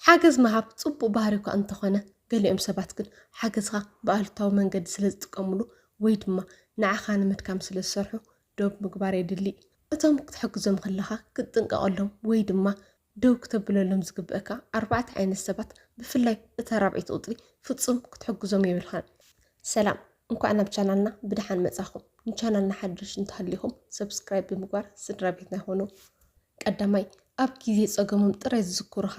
ሓገዝ ምሃብ ጽቡቕ ባህሪ እኳ እንተኾነ፣ ገሊኦም ሰባት ግን ሓገዝኻ ብኣሉታዊ መንገዲ ስለ ዝጥቀምሉ ወይ ድማ ንዓኻ ንምድካም ስለ ዝሰርሑ ዶብ ምግባር የድሊ። እቶም ክትሕግዞም ከለኻ ክትጥንቀቐሎም ወይ ድማ ደው ክተብለሎም ዝግብአካ ኣርባዕተ ዓይነት ሰባት፣ ብፍላይ እታ ራብዐይቲ ቁጽሪ፣ ፍጹም ክትሕግዞም የብልኻን። ሰላም፣ እንኳዕ ናብ ቻናልና ብደሓን መጻኹም። ንቻናልና ሓድሽ እንተሃሊኹም ሰብስክራይብ ብምግባር ስድራ ቤትና ይኹኑ። ቀዳማይ፣ ኣብ ግዜ ጸገሞም ጥራይ ዝዝክሩኻ፣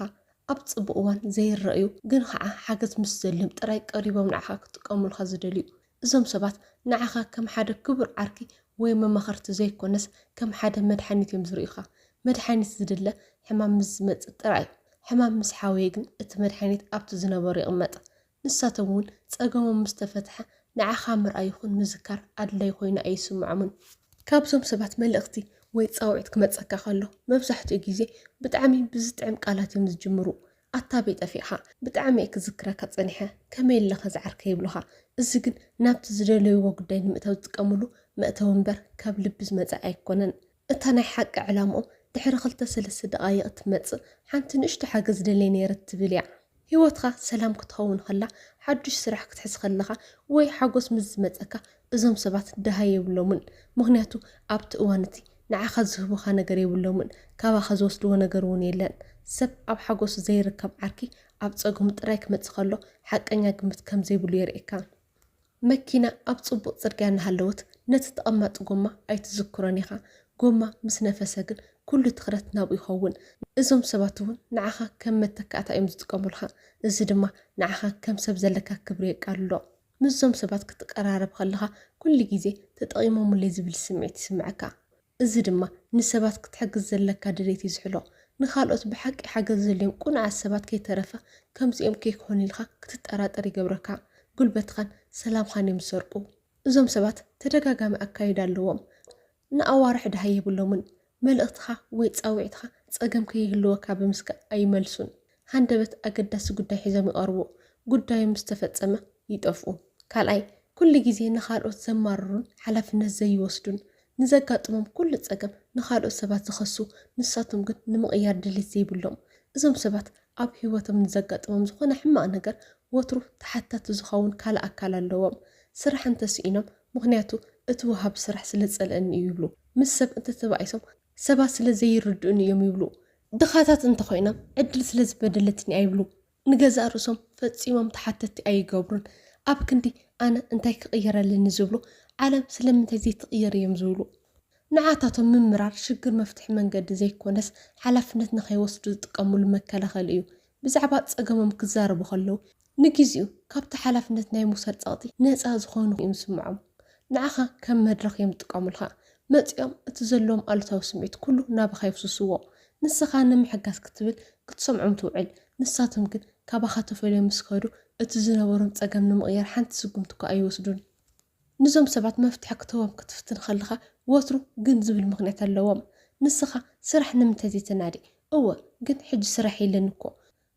ኣብ ጽቡቕ እዋን ዘይረኣዩ ግን ኸዓ ሓገዝ ምስ ዘድልዮም ጥራይ ቀሪቦም ንዓኻ ክጥቀሙልካ ዝደልዩ። እዞም ሰባት ንዓኻ ከም ሓደ ክቡር ዓርኪ ወይ መማኸርቲ ዘይኮነስ ከም ሓደ መድሓኒት እዮም ዝርእዩኻ። መድሓኒት ዝድለ ሕማም ምስ ዝመጽእ ጥራይ እዩ። ሕማም ምስ ሓወየ ግን እቲ መድሓኒት ኣብቲ ዝነበሩ ይቕመጥ። ንሳቶም እውን ጸገሞም ምስ ተፈትሐ ንዓኻ ምርኣይ ይኹን ምዝካር ኣድላይ ኮይኑ ኣይስምዖምን። ካብዞም ሰባት መልእኽቲ ወይ ጻውዒት ክመጸካ ከሎ መብዛሕትኡ ግዜ ብጣዕሚ ብዝጥዕም ቃላት እዮም ዝጅምሩ። ኣታ በይ ጠፊእኻ? ብጣዕሚ እየ ክዝክረካ ጸኒሐ። ከመይ ኣለኻ ዝዓርከይ? ይብሉኻ። እዚ ግን ናብቲ ዝደለይዎ ጉዳይ ንምእታው ዝጥቀምሉ መእተዊ እምበር ካብ ልቢ ዝመጸ ኣይኮነን። እታ ናይ ሓቂ ዕላምኦም ድሕሪ ክልተ ሰለስተ ደቓይቕ እትመጽእ ሓንቲ ንእሽቶ ሓገዝ ደልየ ነይረ እትብል እያ። ህይወትኻ ሰላም ክትኸውን ከላ፣ ሓዱሽ ስራሕ ክትሕዝ ከለኻ ወይ ሓጎስ ምስ ዝመጸካ እዞም ሰባት ደሃይ የብሎምን። ምኽንያቱ ኣብቲ እዋን እቲ ንዓኻ ዝህቡኻ ነገር የብሎምን፣ ካባኻ ዝወስድዎ ነገር እውን የለን። ሰብ ኣብ ሓጎሱ ዘይርከብ ዓርኪ ኣብ ጸገሙ ጥራይ ክመጽእ ከሎ ሓቀኛ ግምት ከም ዘይብሉ የርእየካ። መኪና ኣብ ጽቡቕ ጽርግያ እናሃለወት ነቲ ተቐማጢ ጎማ ኣይትዝክሮን ኢኻ። ጎማ ምስ ነፈሰ ግን ኩሉ ትኹረት ናብኡ ይኸውን። እዞም ሰባት እውን ንዓኻ ከም መተካእታ እዮም ዝጥቀሙልካ። እዚ ድማ ንዓኻ ከም ሰብ ዘለካ ክብሪ የቃልሎ። ምስዞም ሰባት ክትቀራረብ ከለኻ ኩሉ ግዜ ተጠቒሞምለይ ዝብል ስምዒት ይስምዐካ። እዚ ድማ ንሰባት ክትሕግዝ ዘለካ ድሌት ይዝሕሎ። ንኻልኦት ብሓቂ ሓገዝ ዘድልዮም ቅኑዓት ሰባት ከይተረፈ ከምዚኦም ከይኮኑ ኢልካ ክትጠራጠር ይገብረካ። ጉልበትኻን ሰላምኻን እዮም ዝሰርቁ። እዞም ሰባት ተደጋጋሚ ኣካይዳ ኣለዎም። ንኣዋርሕ ደሃይ የብሎምን። መልእኽትኻ ወይ ጻውዒትኻ ጸገም ከይህልወካ ብምስጋእ ኣይመልሱን። ሃንደበት ኣገዳሲ ጉዳይ ሒዞም ይቐርቡ። ጉዳዮም ምስ ተፈጸመ ይጠፍኡ። ካልኣይ፣ ኩሉ ግዜ ንኻልኦት ዘማርሩን ሓላፍነት ዘይወስዱን፣ ንዘጋጥሞም ኩሉ ጸገም ንኻልኦት ሰባት ዝኸሱ፣ ንሳቶም ግን ንምቕያር ድሌት ዘይብሎም። እዞም ሰባት ኣብ ህይወቶም ንዘጋጥሞም ዝኾነ ሕማቕ ነገር ወትሩ ተሓታቲ ዝኸውን ካልእ ኣካል ኣለዎም። ስራሕ እንተስኢኖም፣ ምኽንያቱ እቲ ወሃቢ ስራሕ ስለ ዝጸልአኒ እዩ ይብሉ። ምስ ሰብ እንተተባኢሶም፣ ሰባት ስለ ዘይርድኡኒ እዮም ይብሉ። ድኻታት እንተኾይኖም፣ ዕድል ስለ ዝበደለትኒ ኣይብሉ። ንገዛእ ርእሶም ፈጺሞም ተሓተትቲ ኣይገብሩን። ኣብ ክንዲ ኣነ እንታይ ክቕየር ኣለኒ ዝብሉ፣ ዓለም ስለምንታይ ዘይትቕየር እዮም ዝብሉ። ንዓታቶም ምምራር ሽግር መፍትሒ መንገዲ ዘይኮነስ፣ ሓላፍነት ንኸይወስዱ ዝጥቀምሉ መከላኸሊ እዩ። ብዛዕባ ጸገሞም ክዛረቡ ከለዉ፣ ንግዜኡ ካብቲ ሓላፍነት ናይ ምውሳድ ጸቕጢ ነጻ ዝኾኑ እዮም ዝስምዖም። ንዓኻ ከም መድረኽ እዮም ዝጥቀሙልካ። መጺኦም እቲ ዘለዎም ኣሉታዊ ስምዒት ኩሉ ናባኻ የፍስስዎ። ንስኻ ንምሕጋዝ ክትብል ክትሰምዖም ትውዕል። ንሳቶም ግን ካባኻ ተፈልዮም ምስ ከዱ፣ እቲ ዝነበሮም ጸገም ንምቕያር ሓንቲ ስጉምቲ እኳ ኣይወስዱን። ንዞም ሰባት መፍትሒ ክትህቦም ክትፍትን ከለኻ፣ ወትሩ ግን ዝብል ምኽንያት ኣለዎም። ንስኻ ስራሕ ንምንታይ ዘይተናዲ? እወ፣ ግን ሕጂ ስራሕ የለን እኮ።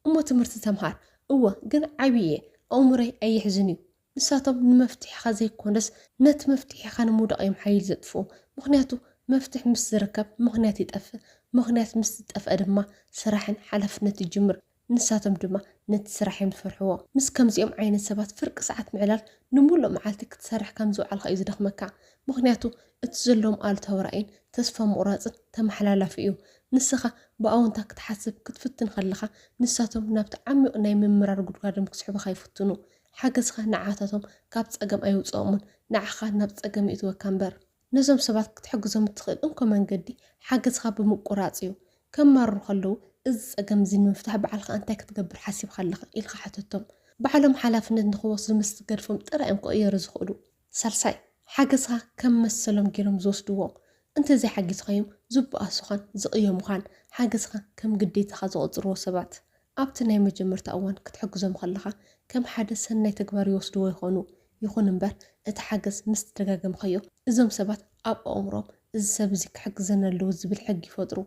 እሞ ትምህርቲ ተምሃር። እወ፣ ግን ዓብየ እየ፣ ኣእምሮይ ኣይሕዝን እዩ። ንሳቶም ንመፍትሒኻ ዘይኮነስ፣ ነቲ መፍትሒኻ ንምውዳቕ እዮም ሓይሊ ዘጥፍኡ። ምኽንያቱ፣ መፍትሒ ምስ ዝርከብ፣ ምኽንያት ይጠፍእ። ምኽንያት ምስ ዝጠፍአ ድማ፣ ስራሕን ሓላፍነት ይጅምር። ንሳቶም ድማ ነቲ ስራሕ እዮም ዝፈርሕዎ። ምስ ከምዚኦም ዓይነት ሰባት ፍርቂ ሰዓት ምዕላል ንምሉእ መዓልቲ ክትሰርሕ ከም ዝውዓልካ እዩ ዝደኽመካ። ምኽንያቱ፣ እቲ ዘለዎም ኣሉታዊ ራእይን ተስፋ ምቑራጽን ተመሓላላፊ እዩ። ንስኻ ብኣወንታ ክትሓስብ ክትፍትን ከለኻ፣ ንሳቶም ናብቲ ዓሚቕ ናይ ምምራር ጉድጓዶም ክስሕቡኻ ይፍትኑ። ሓገዝኻ ንዓታቶም ካብ ጸገም ኣየውጽኦምን፣ ንዓኻ ናብ ጸገም የእትወካ እምበር። ነዞም ሰባት ክትሕግዞም እትኽእል እንኮ መንገዲ፣ ሓገዝኻ ብምቁራጽ እዩ። ከማርሩ ከለዉ፣ "እዚ ጸገም እዚ ንምፍታሕ ባዕልኻ እንታይ ክትገብር ሓሲብካ ኣለኻ?" ኢልካ ሕተቶም። ባዕሎም ሓላፍነት ንኽወስዱ ምስ ትገድፎም ጥራይ እዮም ክቕየሩ ዝኽእሉ። ሳልሳይ፣ ሓገዝኻ ከም መሰሎም ገይሮም ዝወስድዎ። እንተዘይሓጊዝካዮም፣ ዝበኣሱኻን ዝቕየሙኻን፣ ሓገዝኻ ከም ግዴታኻ ዝቖጽርዎ ሰባት። ኣብቲ ናይ መጀመርታ እዋን ክትሕግዞም ከለኻ፣ ከም ሓደ ሰናይ ተግባር ይወስድዎ ይኾኑ። ይኹን እምበር፣ እቲ ሓገዝ ምስ ተደጋገምካዮ፣ እዞም ሰባት ኣብ ኣእምሮኦም፣ "እዚ ሰብ እዚ ክሕግዘኒ ኣለዎ" ዝብል ሕጊ ይፈጥሩ።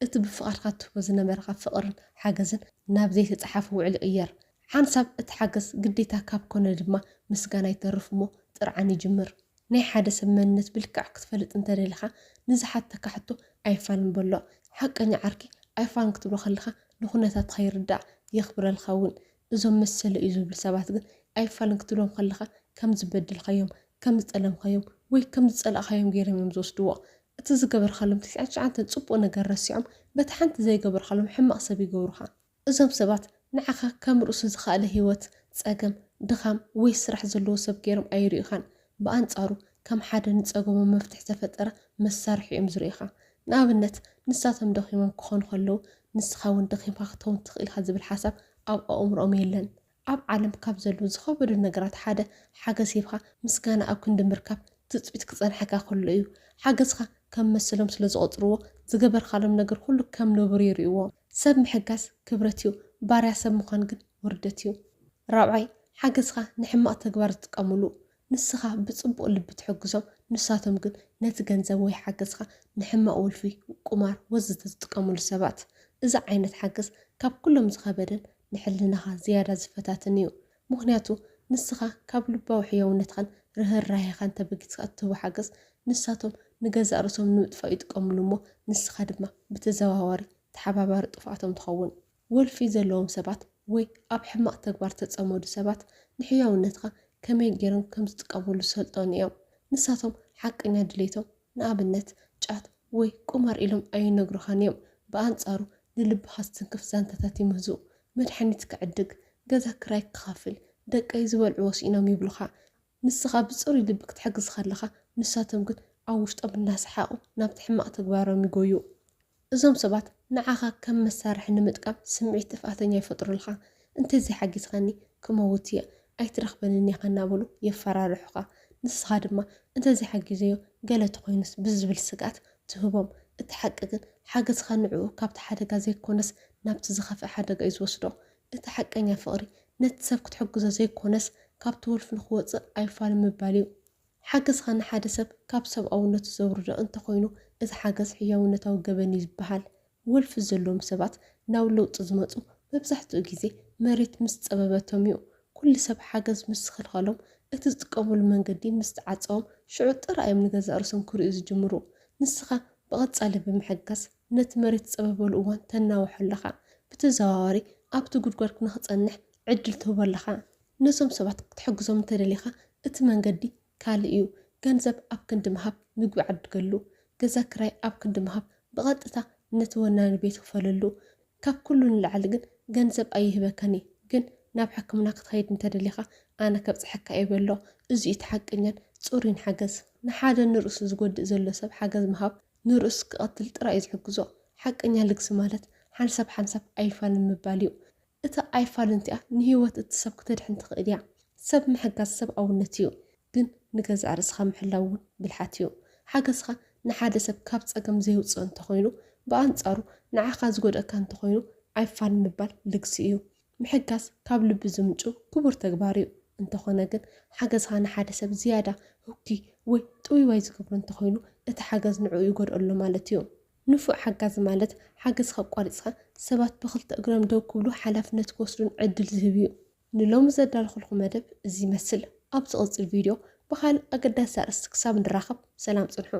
እቲ ብፍቓድካ ትህቦ ዝነበርካ ፍቕርን ሓገዝን ናብ ዘይተጻሓፈ ውዕል ይቕየር። ሓንሳብ እቲ ሓገዝ ግዴታ ካብ ኮነ ድማ፣ ምስጋና ይተርፍ እሞ ጥርዓን ይጅምር። ናይ ሓደ ሰብ መንነት ብልክዕ ክትፈልጥ እንተደሊኻ፣ ንዝሓተካ ሕቶ ኣይፋልን በሎ። ሓቀኛ ዓርኪ ኣይፋልን ክትብሎ ከለኻ፣ ንኹነታትካ ይርዳእ። የኽብረልካ እውን። እዞም መሰለ እዩ ዝብሉ ሰባት ግን ኣይፋልን ክትብሎም ከለኻ ከም ዝበደልካዮም፣ ከም ዝጠለምካዮም ወይ ከም ዝጸላእካዮም ገይሮም እዮም ዝወስድዎ። እቲ ዝገበርካሎም ትስዓን ትሽዓተ ጽቡቕ ነገር ረሲዖም በቲ ሓንቲ ዘይገበርካሎም ሕማቕ ሰብ ይገብሩኻ። እዞም ሰባት ንዓኻ ከም ርእሱ ዝኸኣለ ህይወት፣ ጸገም፣ ድኻም ወይ ስራሕ ዘለዎ ሰብ ገይሮም ኣይርእዩኻን። ብኣንጻሩ ከም ሓደ ንጸገሞም መፍትሒ ዝተፈጠረ መሳርሒ እዮም ዝርእዩኻ። ንኣብነት ንሳቶም ደኺሞም ክኾኑ ከለዉ ንስኻ እውን ደኺምካ ክትኸውን ትኽእል ኢኻ ዝብል ሓሳብ ኣብ ኣእምሮኦም የለን። ኣብ ዓለም ካብ ዘለዉ ዝኸበዱ ነገራት ሓደ ሓገዝ ሂብካ ምስጋና ኣብ ክንዲ ምርካብ ትጽቢት ክጸንሓካ ከሎ እዩ። ሓገዝካ ከም መሰሎም ስለ ዝቖጽርዎ ዝገበርካሎም ነገር ኩሉ ከም ነውሪ ይርእይዎ። ሰብ ምሕጋዝ ክብረት እዩ፣ ባርያ ሰብ ምዃን ግን ውርደት እዩ። ራብዓይ፣ ሓገዝካ ንሕማቕ ተግባር ዝጥቀምሉ። ንስኻ ብጽቡቕ ልቢ ትሕግዞም፣ ንሳቶም ግን ነቲ ገንዘብ ወይ ሓገዝካ ንሕማቕ ወልፊ፣ ቁማር ወዘተ ዝጥቀምሉ ሰባት። እዚ ዓይነት ሓገዝ ካብ ኩሎም ዝኸበደን ንሕልናኻ ዝያዳ ዝፈታትን እዩ። ምኽንያቱ ንስኻ ካብ ልባዊ ሕያውነትኻን ርህራሄኻን ተበጊስካ እትህቦ ሓገዝ ንሳቶም ንገዛእ ርእሶም ንምጥፋእ ይጥቀምሉ እሞ ንስኻ ድማ ብተዘዋዋሪ ተሓባባሪ ጥፍኣቶም ትኸውን። ወልፊ ዘለዎም ሰባት ወይ ኣብ ሕማቕ ተግባር ተጸመዱ ሰባት ንሕያውነትካ ከመይ ገይሮም ከም ዝጥቀምሉ ዝሰልጠኑ እዮም። ንሳቶም ሓቀኛ ድሌቶም ንኣብነት ጫት ወይ ቁማር ኢሎም ኣይነግሩኻን እዮም። ብኣንጻሩ ንልብኻ ዝትንክፍ ዛንታታት ይምህዙ። መድሓኒት ክዕድግ፣ ገዛ ክራይ ክኸፍል፣ ደቀይ ዝበልዕዎ ስኢኖም ይብሉኻ። ንስኻ ብጽሩይ ልቢ ክትሕግዝ ከለኻ ንሳቶም ግን ኣብ ውሽጦም እናሰሓቑ ናብቲ ሕማቕ ተግባሮም ይጎዩ። እዞም ሰባት ንዓኻ ከም መሳርሒ ንምጥቃም ስምዒት ጥፍኣተኛ ይፈጥሩልኻ። እንተዘይሓጊዝካኒ ክመውት እየ፣ ኣይትረኽበንን ኢኻ እናበሉ የፈራርሑኻ። ንስኻ ድማ እንተዘይሓጊዘዮ ገለ ተኾይኑስ ብዝብል ስግኣት ትህቦም። እቲ ሓቂ ግን ሓገዝኻ ንዕኡ ካብቲ ሓደጋ ዘይኮነስ ናብቲ ዝኸፍእ ሓደጋ እዩ ዝወስዶ። እቲ ሓቀኛ ፍቕሪ ነቲ ሰብ ክትሕግዞ ዘይኮነስ ካብቲ ወልፊ ንኽወጽእ ኣይፋል ምባል እዩ። ሓገዝኻ ንሓደ ሰብ ካብ ሰብኣውነቱ ዘውርዶ እንተኾይኑ እቲ ሓገዝ ሕያውነታዊ ገበን እዩ ዝበሃል። ወልፊ ዘለዎም ሰባት ናብ ለውጢ ዝመጹ መብዛሕትኡ ግዜ መሬት ምስ ጸበበቶም እዩ። ኩሉ ሰብ ሓገዝ ምስ ዝኸልኸሎም እቲ ዝጥቀምሉ መንገዲ ምስ ተዓጸዎም ሽዑ ጥራይ እዮም ንገዛእ ርእሶም ክርእዩ ዝጅምሩ። ንስኻ ብቐጻሊ ብምሕጋዝ ነቲ መሬት ዝጸበበሉ እዋን ተናውሖ ኣለኻ። ብተዘዋዋሪ ኣብቲ ጉድጓድ ንኽጸንሕ ዕድል ትህቦ ኣለኻ። ነዞም ሰባት ክትሕግዞም እንተደሊኻ እቲ መንገዲ ካልእ እዩ። ገንዘብ ኣብ ክንዲ ምሃብ ምግቢ ዓድገሉ። ገዛ ክራይ ኣብ ክንዲ ምሃብ ብቐጥታ ነቲ ወናኒ ቤት ክፈለሉ። ካብ ኩሉ ንላዕሊ ግን ገንዘብ ኣይህበካን እየ፣ ግን ናብ ሕክምና ክትኸይድ እንተደሊኻ ኣነ ከብጽሐካ እየ በሎ። እዚ እዩ እቲ ሓቀኛን ጽሩይን ሓገዝ። ንሓደ ንርእሱ ዝጎድእ ዘሎ ሰብ ሓገዝ ምሃብ ንርእሱ ክቐትል ጥራይ እዩ ዝሕግዞ። ሓቀኛ ልግሲ ማለት ሓንሳብ ሓንሳብ ኣይፋልን ምባል እዩ። እታ ኣይፋልን እቲኣ ንህይወት እቲ ሰብ ክተድሕን ትኽእል እያ። ሰብ ምሕጋዝ ሰብኣውነት እዩ፣ ግን ንገዛእ ርእስኻ ምሕላው እውን ብልሓት እዩ። ሓገዝኻ ንሓደ ሰብ ካብ ጸገም ዘየውጽኦ እንተኾይኑ፣ ብኣንጻሩ ንዓኻ ዝጎድኣካ እንተኾይኑ ኣይፋል ምባል ልግሲ እዩ። ምሕጋዝ ካብ ልቢ ዝምንጩ ክቡር ተግባር እዩ። እንተኾነ ግን ሓገዝኻ ንሓደ ሰብ ዝያዳ ህኩይ ወይ ጥውይዋይ ዝገብሮ እንተኾይኑ እቲ ሓገዝ ንዕኡ ይጎድኦ ኣሎ ማለት እዩ። ንፉዕ ሓጋዚ ማለት ሓገዝኻ ኣቋሪጽካ ሰባት ብኽልተ እግሮም ደው ክብሉ ሓላፍነት ክወስዱን ዕድል ዝህብ እዩ። ንሎሚ ዘዳለኹልኩም መደብ እዚ ይመስል። ኣብ ዝቕጽል ቪድዮ ብኻልእ ኣገዳሲ ኣርእስቲ ክሳብ ንራኸብ ሰላም ጽንሑ።